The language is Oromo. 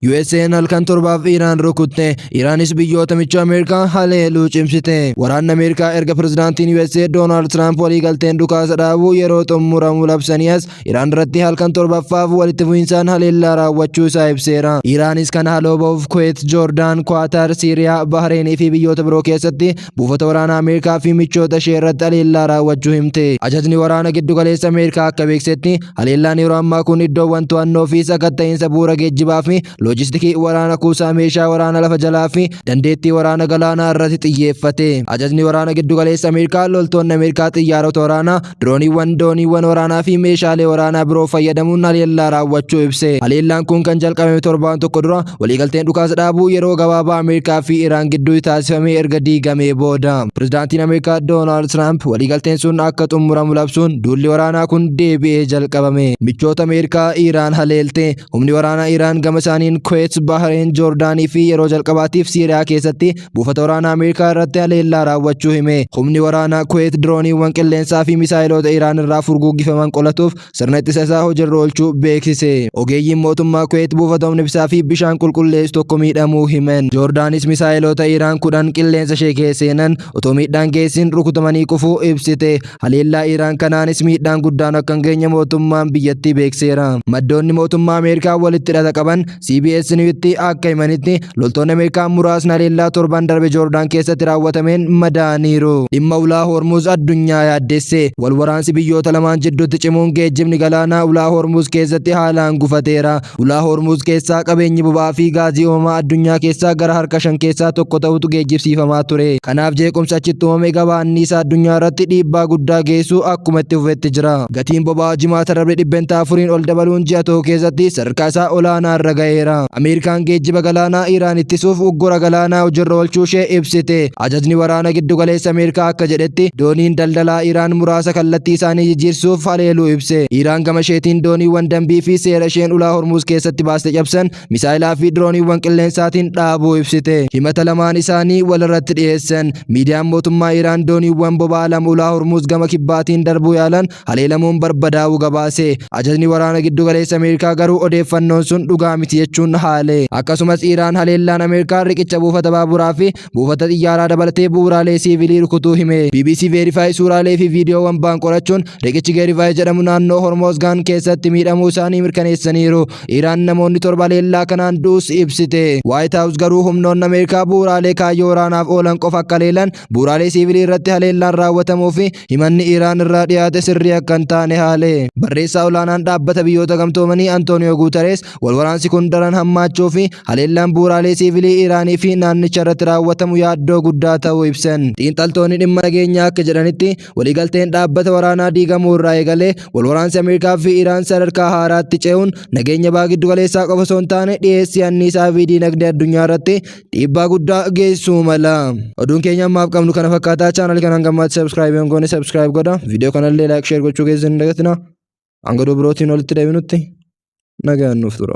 USA'n halkan torbaaf Iraan rukutte. Iraanis biyyoota michuu Ameerikaa haleeluu cimsite. Waraanni Ameerikaa erga pirezidaantiin USA Doonaald Tiraamp waliigalteen dhukaasa dhaabuu yeroo xumuramu labsanii as Iraan irratti halkan torbaffaaf walitti fufinsaan haleellaa raawwachuu isaa ibseera. Iraanis kana haloo ba'uuf Kuweet, Joordaan, Kwaatar, Siiriyaa, Bahreenii fi biyyoota biroo keessatti buufata waraanaa Ameerikaa fi michoota ishee irratti haleellaa raawwachuu himte. Ajajni waraana giddugaleessa Ameerikaa akka beeksisetti, haleellaan yeroo ammaa kun iddoowwan to'annoo fi sakatta'iinsa bu'uura geejjibaa fi loojistikii waraana, kuusaa meeshaa waraana lafa jalaa fi dandeettii waraana galaanaa irratti xiyyeeffate. Ajajni waraana giddugaleessa Ameerikaa loltoonni Ameerikaa xiyyaarota waraanaa, dirooniiwwan, dooniiwwan waraanaa fi meeshaalee waraanaa biroo fayyadamuun haleellaa raawwachuu ibse. Haleellaan kun kan jalqabame torbaan tokko dura waliigalteen dhukaasa dhaabuu yeroo gabaabaa Ameerikaa fi Iraan gidduu taasifamee erga diigamee booda. Pirezidaantiin Ameerikaa Doonaald Tiraamp waliigalteen sun akka xumuramu labsuun duulli waraanaa kun deebi'ee jalqabame. Michoota Ameerikaa Iraan haleelte. Humni waraanaa Iraan gama isaaniin Kuweet, Bahreen, Joordaanii fi yeroo jalqabaatiif Siiriyaa keessatti buufata waraanaa Ameerikaa irratti haleellaa raawwachuu hime. Humni waraanaa Kuweet dirooniiwwan qilleensaa fi misaayiloota Iraan irraa furguggifaman qolatuuf sirna ittisa isaa hojiirra oolchuu beeksise. Ogeeyyiin mootummaa Kuweet buufata humna ibsaa fi bishaan qulqulleessu tokko miidhamuu himan. Joordaanis misaayiloota Iraan 10 qilleensa ishee keessa seenan otoo miidhaan geessin rukutamanii kufuu ibsite. Haleellaa Iraan kanaanis miidhaan guddaan akka hin geenye mootummaan biyyattii beekseera. Maddoonni mootummaa Ameerikaa walitti hidhata qaban CBS News'tti akka himanitti, loltoonni Ameerikaa muraasni haleellaa torban darbe Joordaan keessatti raawwatameen madaa'aniiru. Dhimma ulaa Hormuuz addunyaa yaaddesse. Wal waraansi biyyoota lamaan jidduutti cimuun geejjibni galaanaa ulaa Hormuuz keessatti haalaan gufateera. Ulaa Hormuuz keessaa qabeenyi boba'aa fi gaazii uumamaa addunyaa keessaa gara harka shan keessaa tokko ta'utu geejjibsiifamaa ture. Kanaaf jeequmsi achitti uumame gabaa anniisaa addunyaa irratti dhiibbaa guddaa geessisuu akkuma itti fufetti jira. Gatiin boba'aa Jimaata darbe dhibbentaa afuriin ol dabaluun ji'a tokko keessatti sadarkaa isaa olaanaa irra ga'eera. Ameerikaan geejjiba galaanaa Iraan ittisuuf uggura galaanaa hojirra oolchuu ishee ibsite. Ajajni waraana giddugaleessa Ameerikaa akka jedhetti, dooniin daldalaa Iraan muraasa kallattii isaanii jijjiirsuuf haleeluu ibse. Iraan gama isheetiin dooniiwwan dambii fi seera isheen ulaa Hormuuz keessatti baaste cabsan misaayilaa fi dirooniiwwan qilleensaatiin dhaabuu ibsite. Himata lamaan isaanii walirratti dhiyeessan. Miidiyaan mootummaa Iraan dooniiwwan boba'aa lama ulaa Hormuuz gama kibbaatiin darbuu yaalan haleelamuun barbadaa'uu gabaase. Ajajni waraana giddugaleessa Ameerikaa garuu odeeffannoon sun dhugaa miti jechuun haale. Akkasumas Iraan haleellaan Ameerikaa riqicha buufata baaburaa fi buufata xiyyaaraa dabalatee bu'uuraalee siivilii rukutuu hime. BBC Verify suuraalee fi viidiyoowwan ba'an qorachuun riqichi Geerivaayi jedhamu naannoo Hormoozgaan keessatti miidhamuu isaanii mirkaneessaniiru. Iraan namoonni torba haleellaa kanaan du'us ibsite. White House garuu humnoonni Ameerikaa bu'uuraalee kaayyoo waraanaaf oolan qofa akka haleelan, bu'uuraalee siivilii irratti haleellaan raawwatamuu fi himanni Iraan irraa dhiyaate sirrii akka hin taane haale. Barreessaa olaanaan Dhaabbata Biyyoota Gamtoomanii Antooniyoo Guutarees wal waraansi kun daran hammaachuu fi haleellaan bu'uuraalee siivilii Iraanii fi naannicha irratti raawwatamu yaaddoo guddaa ta'uu ibsan. Xiinxaltoonni dhimma nageenyaa akka jedhanitti, waliigalteen dhaabbata waraanaa diigamuu irraa eegalee wal waraansi Ameerikaa fi Iraan sadarkaa haaraatti ce'uun nageenya baha giddugaleessaa qofa osoo hin taane dhiyeessii anniisaa fi diinagdee addunyaa irratti dhiibbaa guddaa geessisuu mala. Oduun keenya ammaaf qabnu kana fakkaataa. Chaanal kanaan gammaatti subscribe hin goone subscribe godha. Viidiyoo kanallee like, share gochuu keessan hin dagatina. Hanga oduu birootiin walitti deebinutti nagaan nuuf tura.